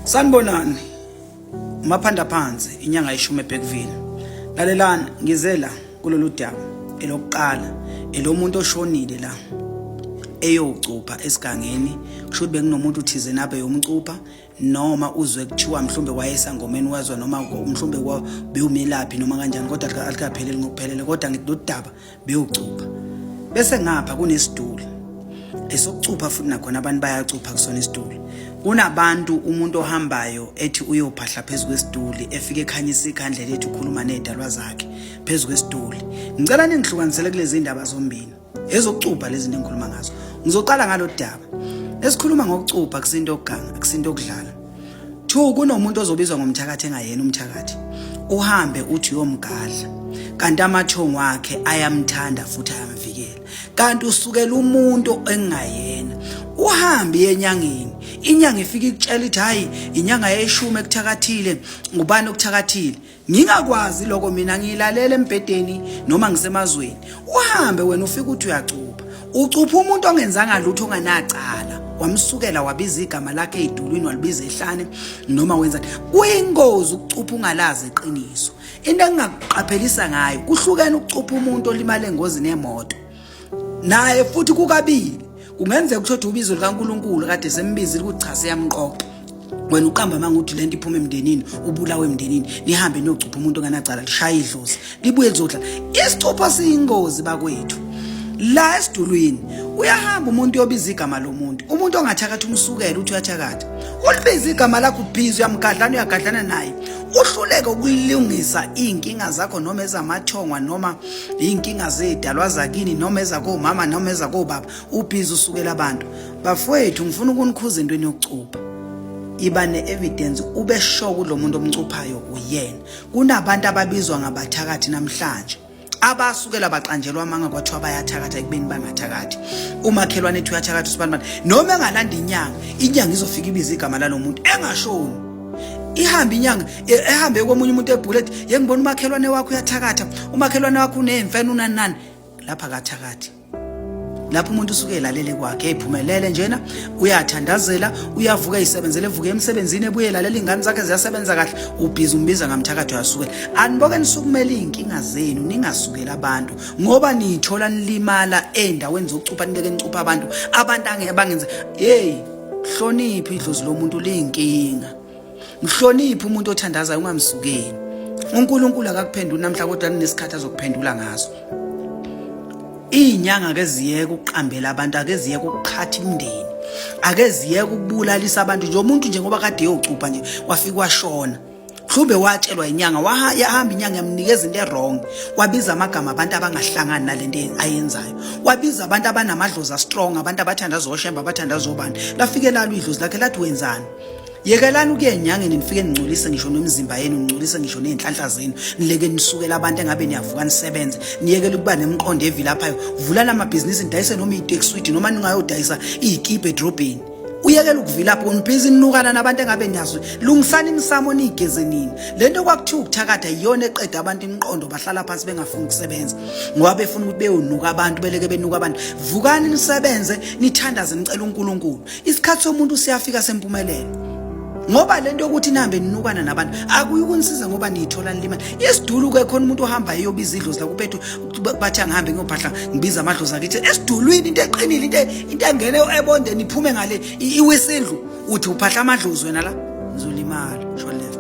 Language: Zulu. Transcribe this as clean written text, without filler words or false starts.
Sanibonani. Maphanda phansi inyanga yeshumi eBergville. Lalelani ngize la kulolu daba elokuqala elomuntu oshonile la eyocupha esigangeni kusho ukuthi bekunomuntu thize nabe yomcupha noma uzwe kuthiwa mhlawumbe wayesangomeni wezwa noma mhlawumbe bewumelaphi noma kanjani kodwa alikapheleli ngokuphelele kodwa ngithi lodaba bewucupha bese ngapha kunesiduli esokucupha futhi nakhona abantu bayacupha kusona isiduli kunabantu umuntu ohambayo ethi uyophahla phezu kwesiduli efike ekhanyisa ikhandlela ethi ukhuluma nezidalwa zakhe phezu kwesiduli ngicela ningihlukanisele kulezi ndaba zombili ezokucupha lezi zinto engikhuluma ngazo ngizoqala ngalo daba esikhuluma ngokucupha kusinto okuganga akusinto okudlala Two kunomuntu ozobizwa ngomthakathi engayena umthakathi. Uhambe uthi uyomgadla. Kanti amathongo akhe ayamthanda futhi ayamvikela. Kanti usukela umuntu engayena. Uhambe enyangeni. Inyanga ifika ikutshela ithi hayi inyanga yeshumi ekuthakathile, ngubani okuthakathile? Ngingakwazi lokho mina ngilalela embhedeni noma ngisemazweni. Uhambe wena ufike uthi uyacupha. Ucupha umuntu ongenzanga lutho onganacala. Wamsukela wabiza igama lakhe edulwini walibiza ehlane noma wenza. Kuyingozi ukucupha ungalazi iqiniso. Into engingakuqaphelisa ngayo kuhlukene ukucupha umuntu olimala engozini yemoto. Naye futhi kukabili. Kungenzeka ukuthi ubizo likaNkuluNkulu kade sembizile ukuthi cha seyamqoqa. Wena uqamba amanga uthi lento iphuma emndenini, ubulawe emndenini, nihambe niyocupha umuntu onganacala, lishaya idlozi, libuye lizodla. Isicupho siyingozi bakwethu. La esidulwini uyahamba umuntu uyobiza igama lomuntu. Umuntu ongathakatha umsukela uthi uyathakatha. Ulibiza igama lakho ubhizi uyamgadlana uyagadlana naye. Uhluleke ukulungisa izinkinga zakho noma ezamathongwa noma iy'nkinga zey'dalwa zakini noma ezakomama noma ezakobaba ubhizi usukela abantu bafowethu ngifuna ukunikhuza entweni yokucupha iba ne-evidence ube sure kulo muntu omcuphayo uyena kunabantu ababizwa ngabathakathi namhlanje abasukela baqanjelwa amanga kwathiwa bayathakatha ekubeni bangathakathi umakhelwane ethi uyathakatha usibanibani noma engalanda inyanga inyanga izofika ibize igama lalo muntu engashoni ihambe inyanga e, ehambe komunye umuntu ebullet yengibona umakhelwane wakho uyathakatha umakhelwane wakho unemfene unani nani lapha kathakathi lapho umuntu usuke elalele kwakhe ephumelele njena uyathandazela uyavuka eyisebenzele evuke emsebenzini ebuye elalela ingane zakhe ziyasebenza kahle ubhizi umbiza ngamthakathi uyasukela aniboke nisukumele izinkinga zenu ningasukela abantu ngoba niyithola nilimala endaweni zokucupha nileke nicupha abantu abantu angeke bangenze hey Hlonipha idlozi lomuntu liyinkinga. Mhloniphe umuntu othandazayo ungamsukeli. uNkulunkulu akakuphenduli namhla kodwa kunesikhathi azokuphendula ngaso. Izinyanga ke ziyeke ukuqambela abantu ake ziyeke ukuqhatha imindeni. Ake ziyeke ukubulalisa abantu nje umuntu nje ngoba kade eyocupha nje wafika washona. Mhlawumbe watshelwa inyanga wahamba inyanga yamnikeza into erong wabiza amagama abantu abangahlangani nalento ayenzayo wabiza abantu abanamadlozi astrong abantu abathanda zoshemba abathanda zobani lafike lalo idlozi lakhe lathi wenzani yekelani ukuya enyangeni nifike ningcolise ngisho nomzimba yenu ningcolise ngisho nezinhlanhla zenu nileke nisukela abantu engabe niyavuka nisebenze niyekele ukuba nemiqondo evilaphayo vulani amabhizinisi nidayise noma itekswidi noma ningayodayisa iy'kibha edrobheni uyekela ukuvilapha unibhizi ninukana nabantu engabe niyazi lungisani imisamo niyigeze nini le nto kwakuthiwa ukuthakatha yiyona eqeda abantu imiqondo bahlala phansi bengafuni ukusebenza ngoba befuna ukuthi beyonuka abantu beleke benuka abantu vukani nisebenze nithandaze nicela uNkulunkulu isikhathi somuntu siyafika sempumelelo ngoba lento yokuthi nihambe ninukana nabantu akuyikunisiza ngoba niyithola nilimala isidulu ke khona umuntu ohamba eyobiza idlozi lakuphethu bathi angihambe ngiyophahla ngibiza amadlozi akithi esidulwini into eqinile into into engene ebondeni iphume ngale iwisindlu uthi uphahla amadlozi wena la ngizolimala sho left.